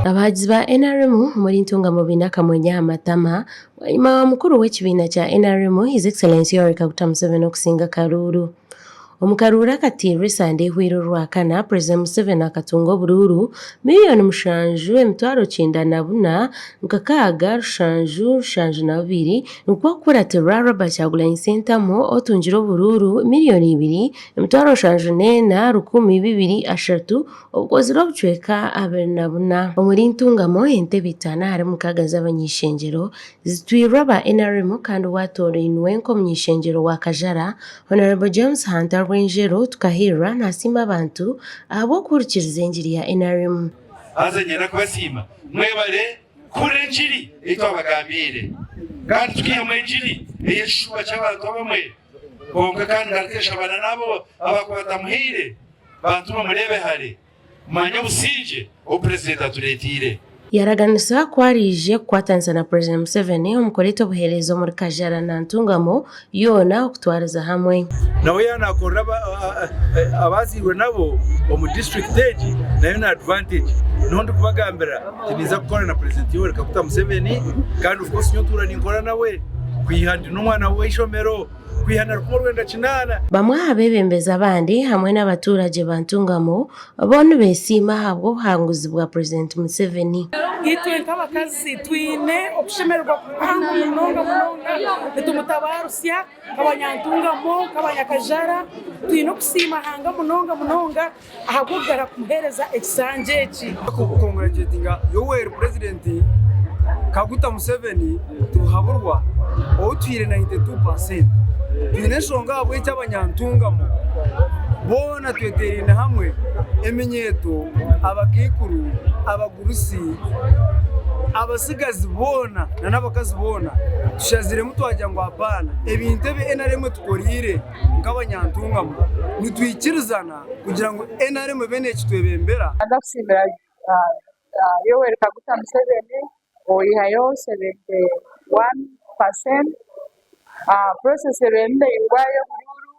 Abahagizi ba NRM omuri Ntungamo baine akamwenyo aha matama bwanyima wa mukuru w'ekibiina kya NRM His Excellency Yoweri Kaguta Museveni okusinga akaruuru. Omu karuuru akatairwe esande ehweire orwakana, Purezidenti Museveni akatunga oburuuru miriyoni 7,904, 672 nikwo kukuratirwa Robert Kyagulanyi Ssentamu otungire oburuuru miriyoni 2,074, 230 obukozire obucweka 24. Omuri Ntungamo, entebe itaano ahari mukaaga z'abany'eishengyero Zitwirwe aba nrm kandi owatoorainwe nk'omuny'eishengyero wa Kajara, Hon. James Hunter Rwenjeru Tukahirwa nasiima abantu ahabw'okuhurikiriza engiri ya nrm. Haza nyenda kubasiima mwebare kuhurira engiri ei twabagambiire kandi tukaihamu engiri ey'ekishuba ky'abantu abamwe kwonka kandi ngaruke nshabana n'abo abakuba batamuhaire bantu mwe mureebe hare. Manya obusingye obu purezidenti atureeteire. Yaraganisa ku araije kukwatanisa na Purezidenti Museveni omu kureeta obuheereza omuri Kajara na Ntungamo yoona okutwariza hamwe. Nawe yaaba nakorera abazairwe nabo omu disiturikiti egi nayo ni advantage. Niho ndikubagambira nti ninza kukora na Purezidenti Yoweri Kaguta Museveni kandi of course nyowe ntuura ninkora nawe kwiha ndi n'omwana w'eishomero. kwiha na 1980. Bamwe aha beebembezi abandi hamwe n'abaturagye ba Ntungamo bo nibesiima ahabw'obuhanguzi bwa Purezidenti Museveni. Itwe nk'abakazi twine okushemererwa kuhango munonga munonga nitumutabarutsya nk'abanyantungamo nk'abanyakajara twine okusiima Ruhanga munonga munonga ahabw'okugaruka kumuheereza ekisanja eki. Kukongurachuretinga Yoweri Purezidenti Kaguta Museveni Tibuhaburwa ou tuhaire 92%. Twine enshonga ahabw'enki abanyantungamo boona tweteeraine hamwe, eminyeeto, abakaikuru, abagurusi, abatsigazi boona n'abakazi boona tushaziremu twagira ngu apaana ebintu ebi NRM etukoreire nk'abanyantungamo nitwikirizana kugira ngu NRM ebe neekitwebembera. Nkaza kusiimira Yoweri Kaguta Museveni oihayo 71 percent. Process ebaire nindaingwa y'oburuuru,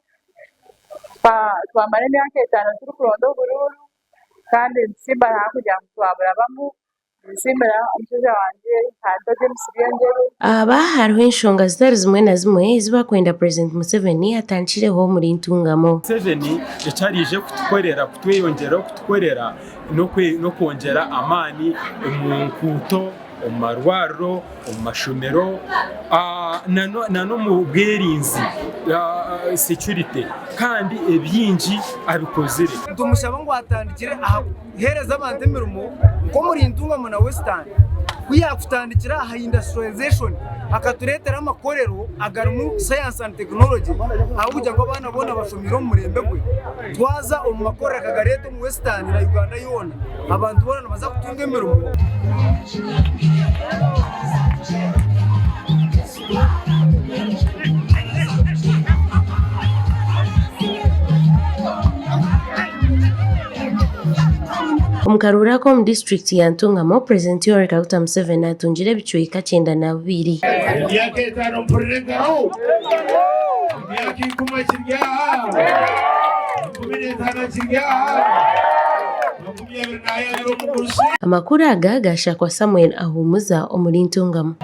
twamara emyaka etaano turikuronda oburuuru kandi nitusiima Ruhanga kugira ngu twaburabamu. Ninsiimira omushaija wangye Hunter James Byenjeru. Aba hariho enshonga zitari zimwe na zimwe ezi barikwenda Purezidenti Museveni atandikireho omuri Ntungamo. Museveni eki araije kutukorera kutweyongyeraho kutukorera n'okwongyera amaani omu nkuuto, omu marwariro, omu mashomero n'omu bwerinzi, security, kandi ebingi abikozire. Nitumushaba ngu atandikire aha kuheereza abantu emirimo nk'omuri Ntungamo na Western. Ku yaakutandikira aha industrialization akatureetera amakorero agarimu science and technology ahabw'okugira ngu abaana boona bashomiire omu murembe gwe, twaza omu makorero akagareeta omu Western na Uganda yoona, abantu boona nibaza kutunga emirimo. Omu karuuru ak'omu disiturikiti ya Ntungamo, Purezidenti Yoweri Kaguta Museveni atungire ebicweka 92. Emyaka etaano mpurire engaro, emyaka ikumi akiri aha, 15 akiri aha, 20 naayabira omugurusi. Amakuru aga gaashakwa Samuel Ahumuza omuri Ntungamo.